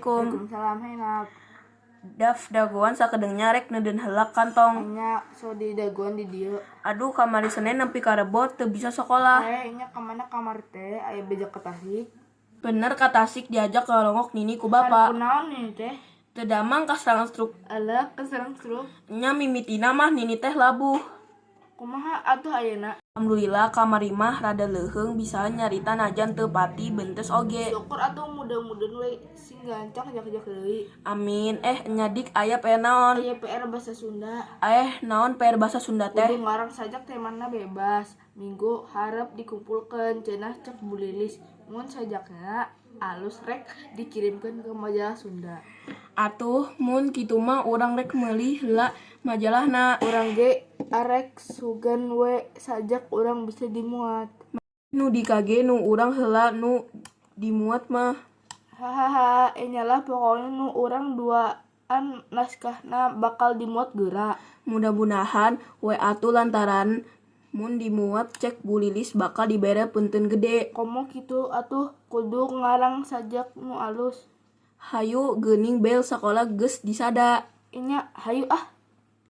Assalamualaikum. Waalaikumsalam, hai Nap. Daf, dagoan sakedeung nya, rek neudeun heula kantong. Enya, sok didagoan di dieu. Aduh, kamari Senen nepi ka Rebo teu bisa sakola. Eh, enya kamana kamari teh, aya beja ka Tasik? Bener, ka Tasik, diajak ngarongok Nini ku Bapa. Kunaon Nini teh? Teu damang, kaserang stroke. Alah, kaserang stroke. Nya, mimitina mah Nini teh labuh. Kumaha atuh ayeuna? Alhamdulillah, kamari mah rada leuheung, bisa nyarita najan teu pati bentes oge. Syukur atuh, mudah-mudahan we sing gancang jak-jak deui. Amin. Eh, enya Dik, aya PR naon? Aya PR bahasa Sunda. Eh, naon PR bahasa Sunda teh? Kudu ngarang sajak, temana bebas. Minggu hareup dikumpulkeun cenah cek Bu Lilis. Mun sajakna alus, rek dikirimkeun ke majalah Sunda. Atuh mun kitu mah urang rek meuli heula majalahna. Urang ge arek, sugan we sajak urang bisa dimuat. Nu Dika ge nu urang heula nu dimuat mah. Hahaha, enya lah, pokona nu urang duaan naskahna bakal dimuat geura. Mudah-mudahan we atuh, lantaran mun dimuat, cek Bu Lilis bakal dibere peunteun gede. Komo kitu atuh, kudu ngarang sajak nu alus. Hayu geuning, bel sakola geus disada. Enya, hayu ah.